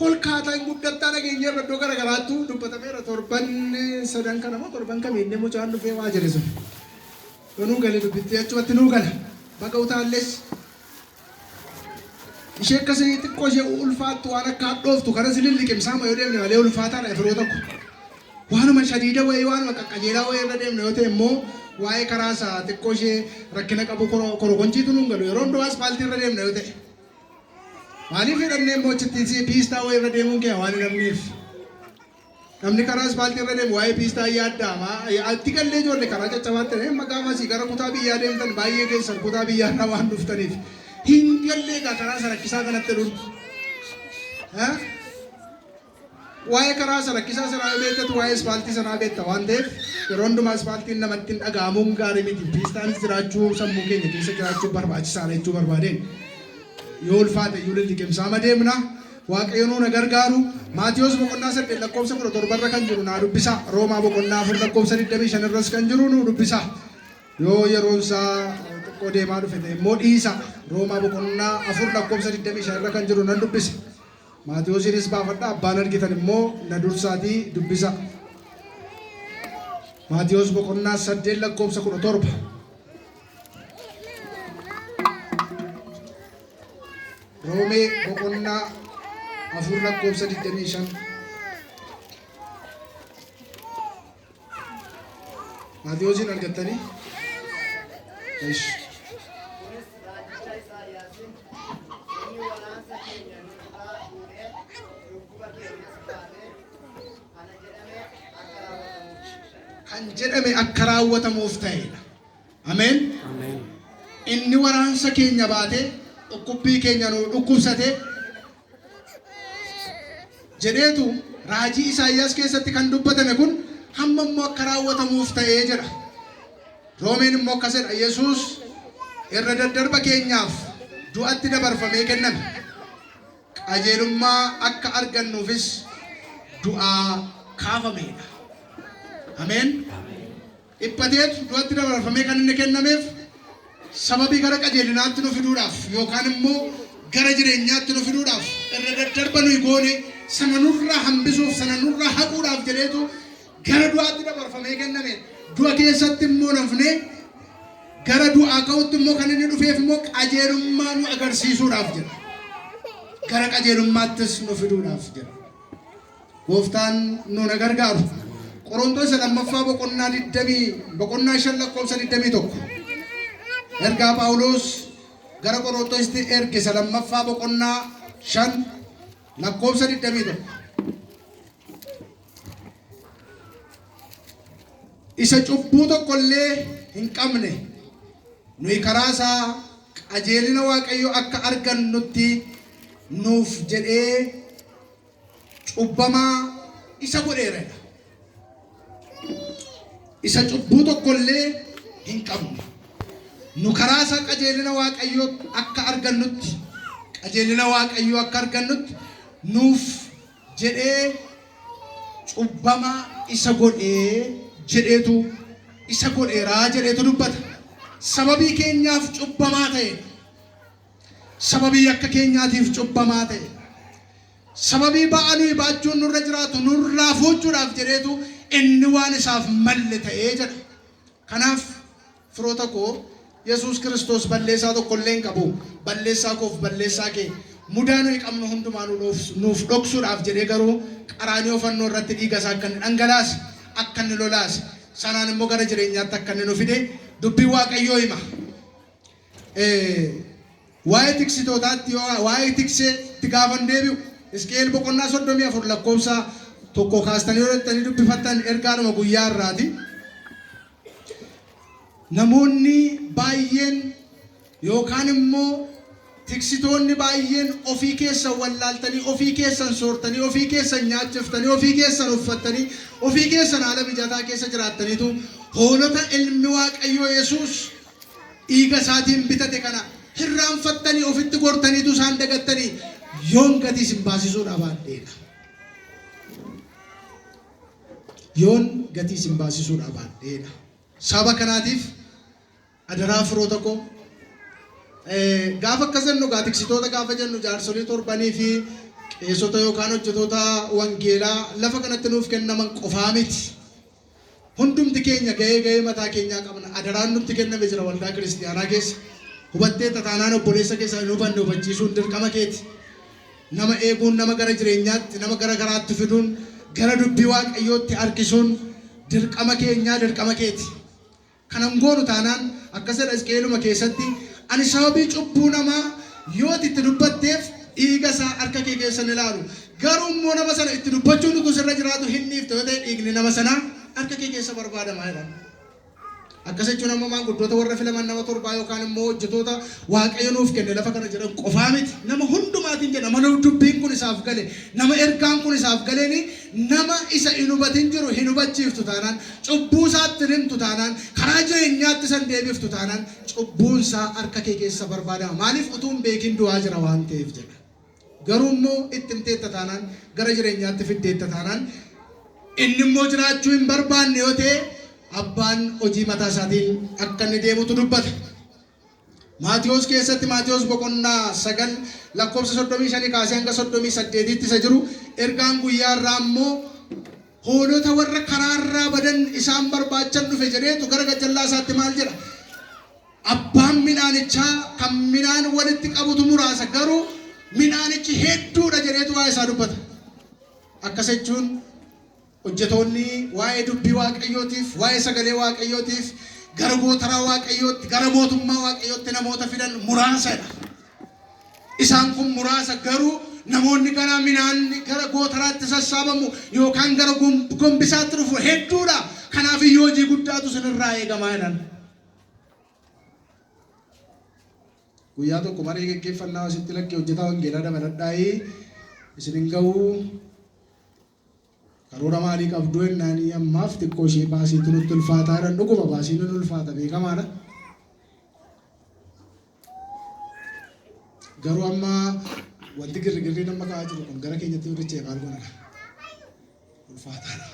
Holkaataa hin guddattaa dhageenya irra iddoo gara garaattu dubbatameera. Torban sadan kana moo torban kamii inni mucaan dhufee waa jedhe sun. Yoo nuu gale dubbittii achumatti nuu gala. Baga utaalles. Ishee akkasii xiqqoo ishee ulfaattu, waan akka hadhooftu kanas lilliqimsaama yoo deemne malee ulfaataadha firoo tokko. Waanuma shadiida wayii, waanuma qaqqajeelaa wayii irra deemne yoo ta'e immoo, waa'ee karaa isaa xiqqoo ishee rakkina qabu korokonchiitu nuun galu yeroo hundumaa aspaaltii irra deemne yoo ta'e. Maaliif jedhamnee immoo achitti piistaa wayii irra deemuun kee waan hin hafneef. Namni karaa aspaaltii irra deemu waa'ee piistaa yaaddaama. Itti gallee ijoollee karaa caccabaatti amma gaafa asii gara kutaa biyyaa deemtan, baay'ee keessan kutaa biyyaa irraa waan dhuftaniif hin gallee egaa karaa isa rakkisaa kanatti dhufu. Waa'ee karaa isa rakkisaa sanaa yoo beektatu, waa'ee ispaaltii sanaa beekta waan ta'eef, yeroo hundumaa ispaaltiin namatti hin dhaga'amuun gaarii miti. Piistaanis jiraachuu, sammuu keenya keessa jiraachuu barbaachisaadha jechuu barbaadeen. Yoo ulfaate iyyuu lilliqimsaama deemna. Waaqayyo nu na gargaaru. Maatiyos boqonnaa 8 lakkoofsa 17 irra kan jiru naa dubbisa. Roomaa boqonnaa 4 lakkoofsa 25 irras kan jiru nu dubbisa. Yoo yeroon isaa xiqqoo deemaa dhufe ta'e immoo dhiisa. Roomaa boqonnaa 4 lakkoofsa 25 irra kan jiru nan dubbisa. Maatiyosiinis baafadha, abbaan argitan immoo na dursaatii dubbisa. Maatiyos boqonnaa 8 lakkoofsa 17. Roomee boqonnaa 4 lakkoofsa 25. Maatiyosiin argattanii? Ish. Kunis raajicha Isaayyaasiin, "Inni waraansa keenya nurraa fuudhee, dhukkuba keenyas baate," kana jedhame akka raawwatamuuf. Kan jedhame akka raawwatamuuf ta'edha. Ameen. Ameen. Inni waraansa keenya baatee dhukkubbii keenya nu dhukkubsate jedheetu raajii Isaayyaas keessatti kan dubbatame kun hamma immoo akka raawwatamuuf ta'ee jedha. Roomeen immoo akkas jedha: Yesuus irra daddarba keenyaaf du'atti dabarfamee kenname. Qajeelummaa akka argannuufis du'aa kaafamedha. Ameen. Dhiphateetu du'atti dabarfamee kan inni kennameef sababii gara qajeelinaatti nu fiduudhaaf yookaan immoo gara jireenyaatti nu fiduudhaaf, irra daddarba nuyi goone sana nurraa hambisuuf, sana nurraa haquudhaaf jedheetu gara du'aatti dabarfamee kenname. Du'a keessatti immoo nafnee gara du'aa ka'utti immoo kan inni dhufeef immoo qajeelummaa nu agarsiisuudhaaf jedha. gara qajeelummaattis nu fiduudhaaf jedha. Gooftaan nu na gargaaru. Qorontoos isa lammaffaa boqonnaa 20 boqonnaa 5 lakkoofsa 21. Ergaa Phaawulos gara Qorontoositti erge isa lammaffaa boqonnaa 5 lakkoofsa 21. Isa cubbuu tokko illee hin qabne nuyi karaa isaa qajeelina Waaqayyoo akka argannutti nuuf jedhee cubbamaa isa godheera jedha. Isa cubbuu tokko illee hin qabne. Nu karaa isaa qajeelina Waaqayyoo akka argannutti, qajeelina Waaqayyoo akka argannutti nuuf jedhee cubbamaa isa godhee jedheetu isa godheeraa jedheetu dubbata. Sababii keenyaaf cubbamaa ta'e. Sababii yakka keenyaatiif cubbamaa ta'e. Sababii ba'aa nuyi baachuun nurra jiraatu nurraa fuuchuudhaaf jedheetu inni waan isaaf malle ta'ee jedha. Kanaaf firoota koo Yesuus Kiristoos balleessaa tokko illee hin qabu. Balleessaa koof balleessaa kee mudaa nuyi qabnu hundumaa nuuf dhoksuudhaaf jedhee garuu qaraaniyoo fannoo irratti dhiiga isaa akka inni dhangalaase, akka inni lolaase, sanaan immoo gara jireenyaatti akka inni nu fide dubbiin Waaqayyoo hima. Waa'ee tiksitootaatti yoo waa'ee tikseetti gaafan deebi'u Hisqi'eel boqonnaa 34 lakkoofsa 1 kaastanii yoo dhaqxanii dubbifattan ergaadhuma guyyaa irraati. Namoonni baay'een yookaan immoo tiksitoonni baay'een ofii keessan wallaaltanii, ofii keessan soortanii, ofii keessan nyaachiftanii, ofii keessan uffattanii, ofii keessan haala mijataa keessa jiraattaniitu hoolota ilmi Waaqayyoo Yesuus dhiiga isaatiin bitate kana hirraanfattanii ofitti gortaniitu isaan dagattanii yoon gatii isin baasisuudhaa baadheedha. Yoon gatii isin baasisuudhaa baadheedha. Saba kanaatiif adaraa firoota koo gaafa akkas jennu egaa tiksitoota gaafa jennu jaarsolii torbanii fi qeesota yookaan hojjetoota wangeelaa lafa kanatti nuuf kennaman qofaa miti. Hundumti keenya ga'ee ga'ee mataa keenyaa qabna. Adaraan nutti kenname jira waldaa kiristiyaanaa keessa. Hubatteetta taanaan obboleessa keessa hin hubanne hubachiisuun dirqama keeti. Nama eeguun, nama gara jireenyaatti, nama gara karaatti fiduun, gara dubbii Waaqayyootti harkisuun dirqama keenyaa, dirqama keeti. Kana hin goonu taanaan, akkas jedha Hisqi'eeluma keessatti, Ani sababii cubbuu namaa yoo ati itti dubbatteef dhiiga isaa harka kee keessa hin ilaalu. Garuu immoo nama sana itti dubbachuun utuu sirra jiraatu hin dhiifta yoo ta'e dhiigni nama sanaa harka kee keessa barbaadama jedha. Akkas jechuun amma maanguddoota warra filaman nama torbaa yookaan immoo hojjetoota Waaqayyo nuuf kenne lafa kana jiran qofaa miti. Nama hundumaatiin jedha. Nama dubbiin kun isaaf gale, nama ergaan kun isaaf galeeni nama isa hin hubatin jiru hin hubachiiftu taanaan, cubbuu isaatti hin himtu taanaan, karaa jireenyaatti isa hin deebiftu taanaan, cubbuun isaa harka kee keessa barbaadama. Maaliif utuu hin beekin du'aa jira waan ta'eef jedha. Garuu immoo itti himteetta taanaan, gara jireenyaatti fiddeetta taanaan, inni immoo jiraachuu hin barbaanne yoo ta'e, abbaan hojii mataa isaatiin akka inni deemutu dubbata. Maatiyoos keessatti Maatiyoos boqonnaa 9 lakkoofsa 35 kaasee hanga 38tti isa jiru ergaan guyyaa irraa immoo hoolota warra karaarraa badan isaan barbaachan dhufe jedheetu gara gajjallaa isaatti maal jedha? Abbaan midhaanichaa kan midhaan walitti qabutu muraasa garuu midhaanichi hedduudha jedheetu waa'ee isaa dubbata. Akkas jechuun Hojjetoonni waa'ee dubbii Waaqayyootiif, waa'ee sagalee Waaqayyootiif gara gootaraa Waaqayyootti, gara mootummaa Waaqayyootti namoota fidan muraasadha. Isaan kun muraasa garuu namoonni gara midhaanni gara gootaraatti sassaabamu yookaan gara gombisaatti dhufu hedduudha. Kanaaf iyyuu hojii guddaatu isinirraa eegamaa jedhan. Guyyaa tokko maree geggeeffannaa asitti lakki hojjetaa wangeelaa dabaladhaayii isin hin ga'uu Karoora maalii qabdu jennaanii ammaaf xiqqoo ishee baasiitu nutti ulfaataa jedhan dhuguma baasiin nun ulfaata beekamaadha. Garuu amma wanti girrigirriin amma ka'aa jiru kun gara keenyatti yoo dacha'e maal goona gaa? Ulfaataadha.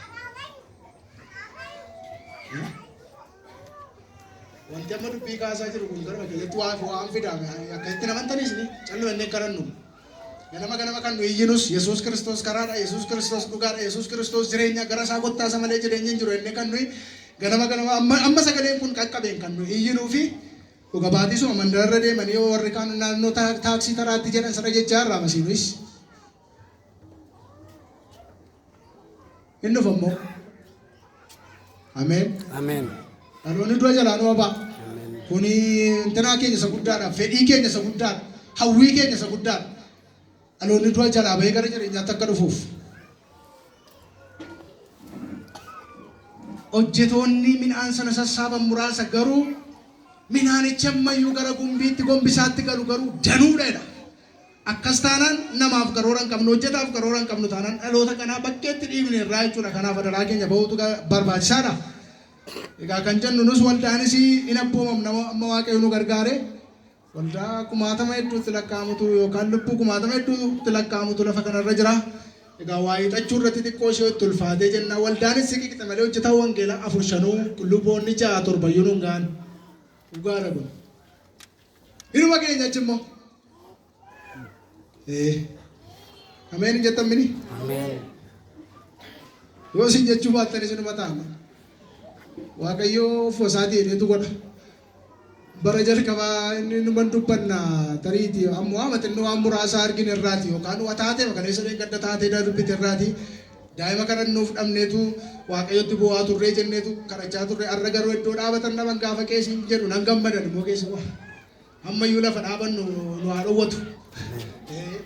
Wanti amma dubbii kaasaa jiru kun garuma keenyatti waan waan fidaame akkasitti namantanis ni calluma inni kadhannu. Ganama ganama kan nu iyyinus Yesuus Kiristoos karaadha, Yesuus Kiristoos dhugaadha, Yesuus Kiristoos jireenya gara isaa kottaa isa malee jireenya hin jiru jennee kan nuyi ganama ganama amma amma sagaleen kun qaqqabeen kan nu iyyinuu fi Dhuga baatii suma mandararra deemanii yoo warri kaan naannoo taaksii taraatti jedhan sana jechaa irraa masiinis. Hin dhufa immoo. Ameen. Ameen. Dhaloonni du'a jalaa nu ba'a. Ameen. Kuni intinaa keenya isa guddaadha. Fedhii keenya isa guddaadha. Hawwii keenya isa guddaadha. Dhaloonni du'a jalaa bahee gara jireenyaatti akka dhufuuf. Hojjetoonni midhaan sana sassaaban muraasa garuu midhaanichi ammayyuu gara gumbiitti gombisaatti galu garuu danuudha jedha. Akkas taanaan namaaf karoora hin qabnu, hojjetaaf karoora hin qabnu taanaan dhaloota kanaa bakkeetti dhiibne irraa jechuudha. Kanaaf adaraa keenya bahuutu barbaachisaadha. Egaa kan jennu nus waldaanis hin abboomamna amma Waaqayyo nu gargaare. Waldaa kumaatama hedduutti lakkaa'amutu yookaan lubbuu kumaatama hedduutti lakkaa'amutu lafa kanarra jira. Egaa waa hiixachuu irratti xiqqoo ishee itti ulfaatee jenna. Waldaanis siqiqxe malee hojjetaan wangeelaa afur shanuu luboonni ja'a torbayyuu nun ga'an. Dhugaadha kun. Inuma keenya achi immoo. Ee. Ameen hin jettan mini? Ameen. Yoo isin jechuu baattan isinuma ta'a. Waaqayyo ofuma isaatii jedheetu godha. Bara jalqabaa inni numan dubbanna tariiti ammoo amma xinnoo waan muraasa argine irraati yookaan waa taatee kaleessa gadda taatee darbite irraati daa'ima kadhannuuf dhabneetu Waaqayyotti bu'aa turree jenneetu kadhachaa turre. Arra garuu iddoo dhaabatan dhaban gaafa qeesiin jedhu nan gammadan immoo keessa waa ammayyuu lafa dhaabannu nu haa dhowwatu.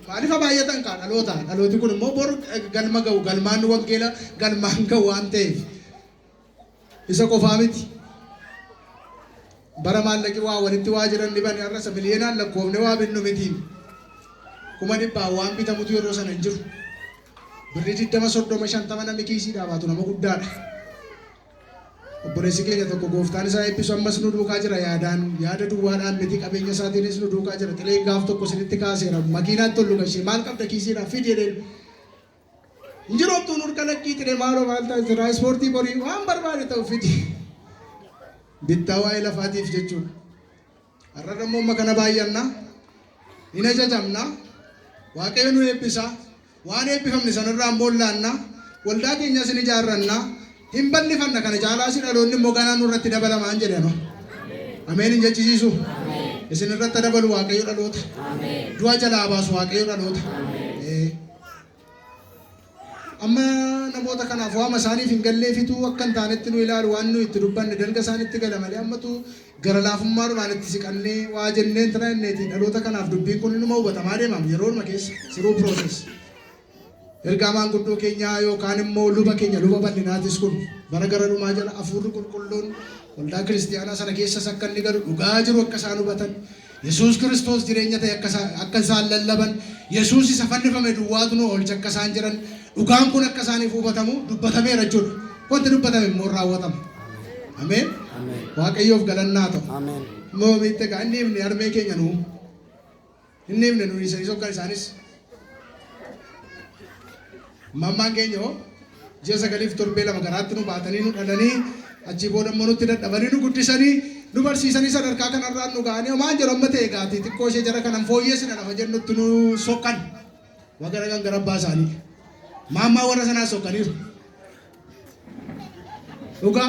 Maaliif baay'atan kaa dhaloota dhalooti kun immoo bor galma ga'u, galmaan wangeela galmaan ga'u waan ta'eef. Isa qofaa miti. Bara maallaqi waa walitti waa jiran dhiban har'a isa miliyoonaan lakkoofne waa binnu miti. 100,000 waan bitamutu yeroo sana hin jiru. Birrii 20, 30, 50 namni kiisii dhaabaatu nama guddaadha. Obboleessi keenya tokko gooftaan isaa eebbisu ammas nu duukaa jira yaadaan, yaada duwwaadhaan miti, qabeenya isaatiinis nu duukaa jira. Xileen gaaf tokko isinitti kaaseera. Makiinaan tollu gashee maal qabda kiisiidhaa fidi jedheen. Hin jiru homtuun hurka lakkii xire maaloo maal ta'a tiraanspoortii borii waan barbaade ta'u fidi. Bittaa waa'ee lafaatiif jechuudha. Har'a immoo amma kana baay'anna. Hin ajajamna. Waaqayyo nu eebbisa. Waan eebbifamne sanarraa immoo laanna. Waldaa keenyas hin ijaarranna. Hin bal'ifanna kana caalaas dhaloonni immoo ganaa nurratti dabalamaan jedhama. Ameen hin jechisiisu. Isin irratti dabalu Waaqayyo dhaloota. Du'a jalaa baasu Waaqayyo dhaloota. Amma namoota kanaaf waama isaaniif hin galleefitu akka hin taanetti nu ilaalu, waan nu itti dubbanne dalga isaanitti gala malee ammatu gara laafummaadhumaan itti siqannee waa jenneen tana jenneeti dhaloota kanaaf dubbiin kun inuma hubatamaa deemam yeroodhuma keessa through process. Ergaa maanguddoo keenyaa yookaan immoo luba keenya luba bal'inaatis kun bara gara dhumaa jala hafuurri qulqulluun waldaa kiristiyaanaa sana keessas akka inni galu, dhugaa jiru akka isaan hubatan, Yesuus Kiristoos jireenya ta'e akka isaan lallaban, Yesuus isa fannifame duwwaatu nu oolcha akka isaan jedhan, dhugaan kun akka isaaniif hubatamu dubbatameera jechuudha. Wanti dubbatame immoo raawwatama. Ameen. Ameen. Waaqayyoof galannaa ta'u. Ameen. Moomitti egaa inni himne harmee keenya nuu. Inni himne nuyi isanii sokkan isaanis. Mammaan keenya hoo ji'a 9f torbee 2 garaatti nu baatanii nu dhalanii achii booda immoo nutti dadhabanii nu guddisanii nu barsiisanii sadarkaa kanarraan nu ga'anii homaan jedhu amma ta'e gaatii xiqqoo ishee jara kanan fooyyessina lafa jennutti nu sokkan. Wagara kan gara abbaa isaanii. Maammaa warra sanaa sokkaniiru. Dhugaa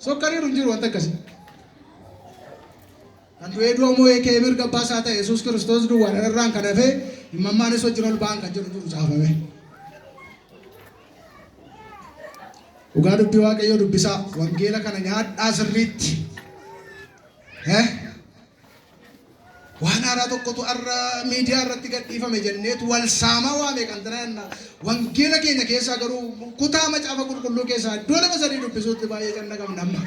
sokkaniiru hin jiru wanta akkasii. Kan du'ee du'a moo'ee ka'ee mirga abbaa isaa ta'e Yesuus Kiristoos duwwaadha irraan kan hafe himmammaanis wajjin ol ba'an kan jedhu jiru caafame. Dhugaa dubbii Waaqayyoo dubbisaa wangeela kana nyaadhaa sirriitti. Eh? Waan haaraa tokkotu har'a miidiyaa irratti gadhiifame jenneetu wal saamaa waame kan tana jenna. Wangeela keenya keessaa garuu kutaa macaafa qulqulluu keessaa iddoo lama sadii dubbisuutti baay'ee canna qabna amma.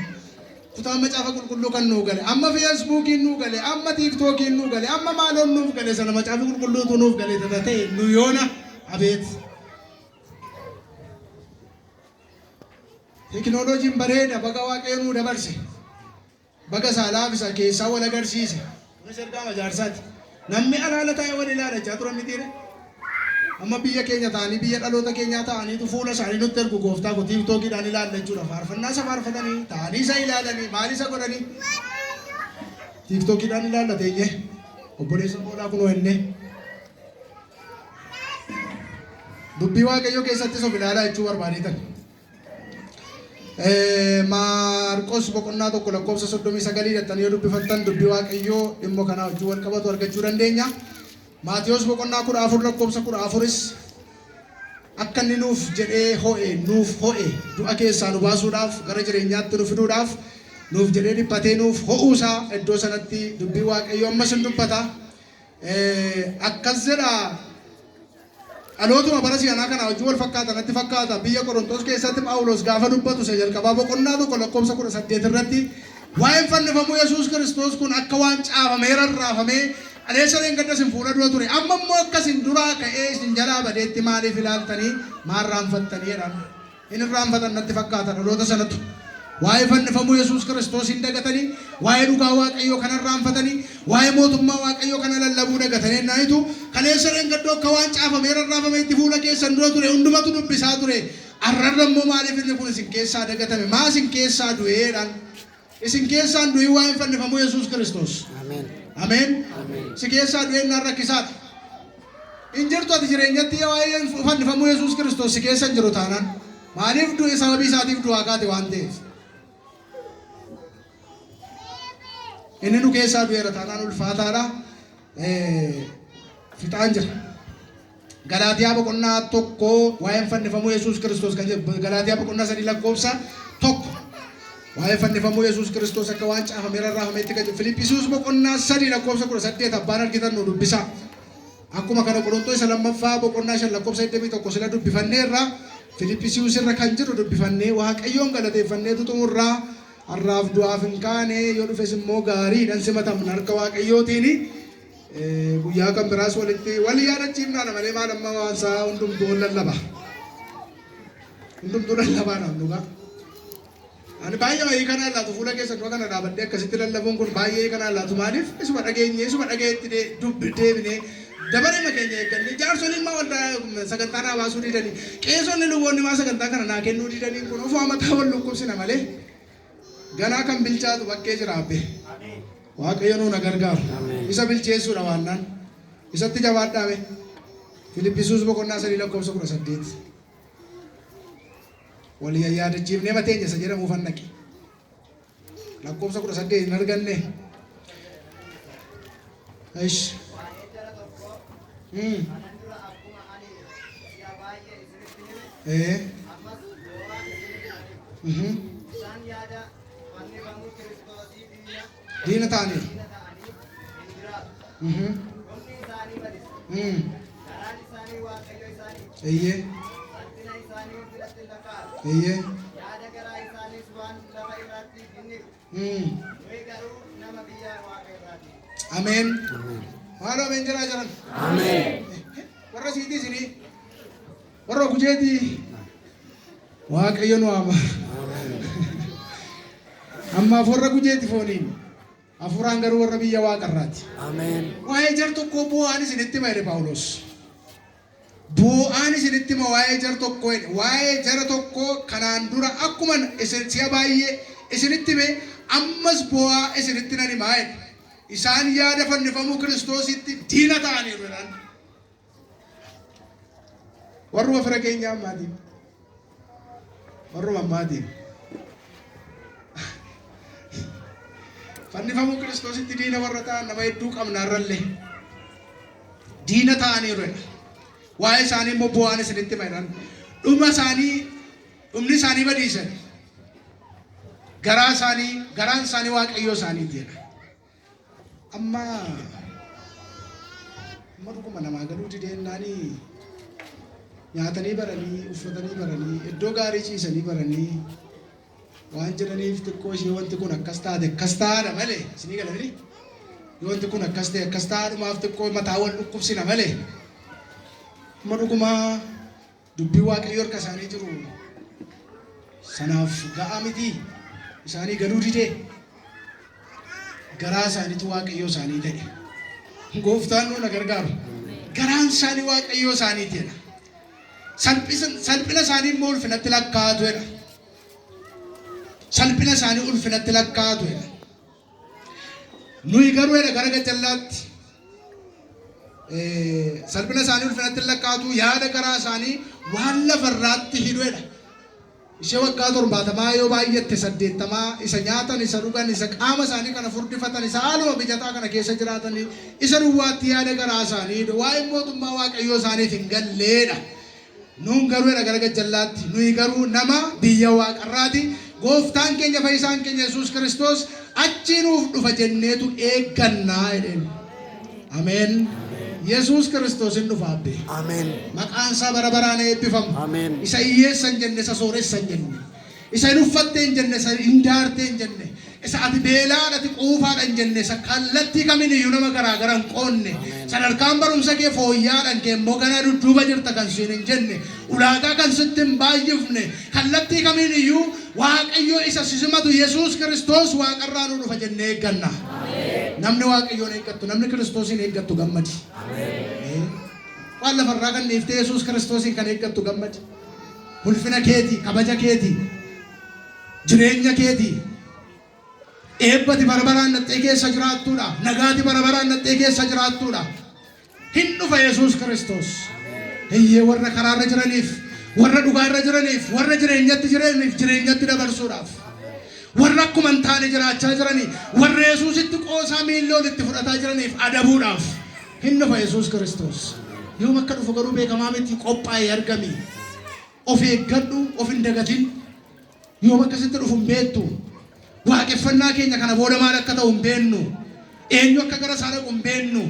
Kutaan macaafa qulqulluu kan nuu gale amma Feesbuukiin nuu gale amma Tiiktookiin nuu gale amma maaloon nuuf gale sana macaafa qulqulluutu nuuf gale tata ta'e nu yoona abeet. Tekinooloojiin bareeda baga Waaqayyo nuu dabarse. Baga isaa laafisa keessaa wal agarsiise. Kunis ergaa majaarsaati. Namni alaala taa'ee wal ilaalachaa turan mitiire. Amma biyya keenya ta'anii biyya dhaloota keenyaa ta'aniitu fuula isaanii nutti ergu gooftaa koo tiiktookiidhaan ilaalla jechuudha. Faarfannaa isa faarfatanii ta'anii isa ilaalanii maal isa godhanii tiiktookiidhaan ilaalla teenyee obboleessa koodhaa kunoo innee. Dubbii Waaqayyoo keessattis of ilaalaa jechuu barbaadeetan. Maarqos boqonnaa 1 lakkoofsa 39 dhattanii yoo dubbifattan dubbii Waaqayyoo dhimma kanaa wajjin wal qabatu argachuu dandeenya. Maatiyos boqonnaa 14 lakkoofsa 14s akka inni nuuf jedhee ho'e, nuuf ho'e, du'a keessaa nu baasuudhaaf, gara jireenyaatti nu fiduudhaaf nuuf jedhee dhiphatee nuuf ho'uusaa iddoo sanatti dubbii Waaqayyoo ammas hin dubbata. Akkas jedha, Dhalootuma bara si'anaa kanaa wajjin wal fakkaata natti fakkaata. Biyya Qorontos keessatti Phaawulos gaafa dubbatu isa jalqabaa boqonnaa 1 lakkoofsa 18 irratti waa'een fannifamuu Yesuus Kiristoos kun akka waan caafamee rarraafamee kaleessa dheengadda isin fuula dura ture, amma immoo akka isin duraa ka'ee isin jalaa badeetti maaliif ilaaltanii maal raanfattanii jedhaan. Hin irraanfatan natti fakkaata dhaloota sanatu. Waa'ee fannifamuu Yesuus Kiristoos hin dagatanii, waa'ee dhugaa Waaqayyoo kana irraanfatanii, waa'ee mootummaa Waaqayyoo kana lallabuu dagatanii ennaanitu kaleessa dheengaddoo akka waan caafamee rarraafameetti fuula keessan dura ture, hundumatu dubbisaa ture. Arrarra immoo maaliif inni kun isin keessaa dagatame? Maa isin keessaa du'ee jedhaan. Isin keessaa hin du'in waa'een fannifamuu Yesuus Kiristoos. Ameen. Ameen. Ameen. Si keessaa du'een naan rakkisaadha. Hin jirtu ati jireenyatti waa'ee fannifamuu Yesuus Kiristoos si keessa hin jiru taanaan. Maaliif du'e? Sababii isaatiif du'aa kaate waan ta'eef. Inni nu keessaa du'eera taanaan ulfaataadha. Fixaan jira. Galaatiyaa boqonnaa 1 waa'een fannifamuu Yesuus Kiristoos kan jedhu, Galaatiyaa boqonnaa 3 lakkoofsa 1, waa'ee fannifamuu Yesuus Kiristoos akka waan caafamee rarraafameetti kan jedhu, Filiphisius boqonnaa 3 lakkoofsa 18 abbaan argitan nu dubbisaa. Akkuma kana Qorontoo isa lammaffaa boqonnaa 5 lakkoofsa 21 sila dubbifanneerra, Filiphisius irra kan jiru dubbifannee Waaqayyoon galateeffanneetu xumurraa. Har'aaf du'aaf hin kaane, yoo dhufes immoo gaariidhaan simatamna harka Waaqayyootiini. Guyyaa kan biraas walitti wal yaadachiifnaadha malee maal amma waan isaa hundumtuu ol lallaba. Hundumtuu lallabaa naaf dhugaa. Ani baay'ee wayii kana laatu fuula keessan dura kana dhaabadhee akkasitti lallabuun kun baay'ee kana laatu, maaliif isuma dhageenye, isuma dhagayetti dubbi deebinee dabarema keenya eeggannee, jaarsoliin maa waldaa sagantaa naa baasuu didanii, qeesonni luboonni maa sagantaa kana naa kennuu didanii, kun ofuma mataa wal dhukkubsina malee ganaa kan bilchaatu bakkee jira abbe. Waaqayyo nuun haa gargaaru. Ameen. Isa bilcheessuudha waannaan. Isatti jabaadhaame. Filiphisuus boqonnaa 3 lakkoofsa 18. Wal yaadachiifnee mateenya isa jedhamuuf naqi. Lakkoofsa 18 hin arganne. Ish. Waa'ee jara tokkoo kanan dura akkuma ani si'a baay'ee isinitti hime, ammas boo'aa isinitti nan hima. Isaan yaada fannifamuu Kiristoosii diina Diina ta'aniiru. Diina ta'anii hin jiraatu. Dhumni isaanii badisa. Garaan isaanii Waaqayyo isaanii. Salphina isaanii ulfinatti hin lakkaa'atu. Yaada garaa isaaniis waan lafa irraatti hin hiru. Nuyi garuu nama biyya Waaqa irraati. Ameen. Ameen. Maaloo ameen jedhaa jiran. Ameen. Warra siitii isinii. Warra gujeetii. Waaqayyo nu ama. Ameen. Ammaaf warra gujeeti fooniin. Hafuuraan garuu warra biyya waaqarraati. Ameen. Waa'ee jar tokkoo boo'aan isinitti hima jedhe Phaawulos. Boo'aan isinitti hima waa'ee jar tokkoo jedhe. Waa'ee jara tokkoo kanaan dura akkuma isin si'a baay'ee isinitti hime, ammas boo'aa isinitti nan himaa jedhe. Isaan yaada fannifamuu Kiristoositti diina ta'aniiru jedhaan. Warruma fira keenya ammaatiin. Warruma ammaatiin. Fannifamuu Kiristoositti diina warra ta'an nama hedduu qabna har'allee. Diina ta'aniiru jedha. Waa'ee isaanii immoo bu'aan isinitti hima jedhan. Dhuma isaanii, dhumni isaanii badiisan. Garaa isaanii, garaan isaanii Waaqayyoo isaaniiti jedha. Amma dhuguma namaa galuu dideennaanii, nyaatanii baranii, uffatanii baranii, iddoo gaarii ciisanii baranii waan jedhaniif, xiqqoo ishee wanti kun akkas taate akkas taa'aadha malee, isinii galanii, yoo wanti kun akkas ta'e akkas taa'aadhumaaf xiqqoo mataa wal dhukkubsina malee, amma dhuguma dubbii Waaqayyo harka isaanii jiru sanaaf ga'aa miti, isaanii galuu didee, garaa isaaniitu Waaqayyoo isaanii ta'e. Gooftaan nu na gargaaru. Garaan isaanii Waaqayyoo isaaniiti jedha. Salphina isaanii immoo ulfinatti lakkaa'atu jedha. Salphina isaanii ulfinatti lakkaa'atu jedha. Nuyi garuu jedha gara gajjallaatti salphina isaanii ulfinatti lakkaa'atu, yaada garaa isaanii waan lafarraatti hidhu jedha. Ishee waggaa 70 yoo baay'atte 80 isa nyaatan, isa dhugan, isa qaama isaanii kana furdifatan, isa haaluma mijataa kana keessa jiraatanii, isa duwwaatti yaada garaa isaanii waa'ee mootummaa Waaqayyoo isaaniif hin galleedha. Nuun garuu jedha gara gajjallaatti, nuyi garuu nama biyya waaqarraati, gooftaan keenya fayyisaan keenya Yesuus Kiristoos achii nuuf dhufa jenneetu eeggannaa jedheen. Ameen. Yesuus Kiristoos hin dhufa abbee. Ameen. Maqaan isaa bara baraan eebbifamu. Ameen. Isa hiyyeessa hin jenne, isa sooressa hin jenne. Isa hin uffatte hin jenne, isa hin daarte hin jenne. Isa ati beelaadha, ati quufaadha hin jenne, isa kallattii kamiin iyyuu nama garaa gara hin qoonne. Sadarkaan barumsa kee fooyyaadhaan kee immoo ganaa dudduuba jirta kan siin hin jenne. Ulaagaa kan sitti hin baay'ifne. Kallattii kamiin iyyuu Waaqayyo isa si simatu Yesuus Kiristoos waaqarraa nu dhufa jennee eegganna. Namni Waaqayyoon eeggattu, namni Kiristoosiin eeggattu gammadi. Waan lafarraa kan dhiiftee Yesuus Kiristoosiin kan eeggattu gammadi. Ulfina keetii, kabaja keetii, jireenya keetii, eebbati bara baraan dhaxxee keessa jiraattuudha. Nagaati bara baraan dhaxxee keessa jiraattuudha. Hin dhufa Yesuus Kiristoos. Eeyyee, warra karaarra jiraniif, warra dhugaarra jiraniif, warra jireenyatti jiraniif jireenyatti dabarsuudhaaf. Warra akkuma hin taane jiraachaa jiranii, warra Yesuusitti qoosaa miilla olitti fudhataa jiraniif adabuudhaaf. Hin dhufa Yesuus Kiristoos. Yoom akka dhufu garuu beekamaa miti, qophaa'ee argami. Of eeggadhu, of hin dagatin. Yoom akkasitti dhufu hin beektu. Waaqeffannaa keenya kana booda maal akka ta'u hin beeknu. Eenyu akka gara isaa dhaqu hin beeknu.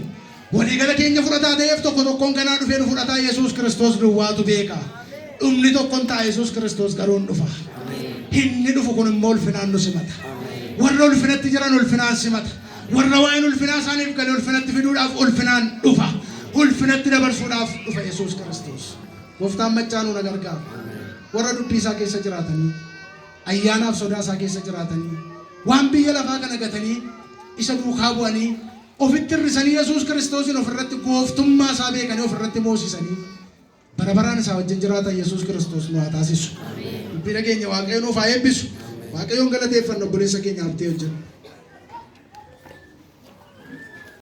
Waliigala keenya fudhataa ta'eef tokko tokkoon kanaa dhufee nu fudhataa Yesuus Kiristoos duwwaatu beeka. Dhumni tokkon ta'a, Yesuus Kiristoos garuu hin dhufa. Inni dhufu kun immoo ulfinaan nu simata. Warra ulfinatti jiran ulfinaan simata. Warra waa'een ulfinaa isaaniif gale ulfinatti fiduudhaaf ulfinaan dhufa. Ulfinatti dabarsuudhaaf dhufa Yesuus Kiristoos. Gooftaan maccaa nu na gargaara. Warra dubbii isaa keessa jiraatanii, ayyaanaaf sodaa isaa keessa jiraatanii, waan biyya lafaa kana gatanii, isa duukaa bu'anii, ofitti hir'isanii Yesuus Kiristoosiin ofirratti gooftummaa isaa beekanii ofirratti moosisanii bara baraan isaa wajjin jiraatan Yesuus Kiristoos nu haa taasisu. Dubbii dhageenya Waaqayyo nuuf haa eebbisu. Waaqayyoon galateeffanna obboleessa keenya Habtee wajjin.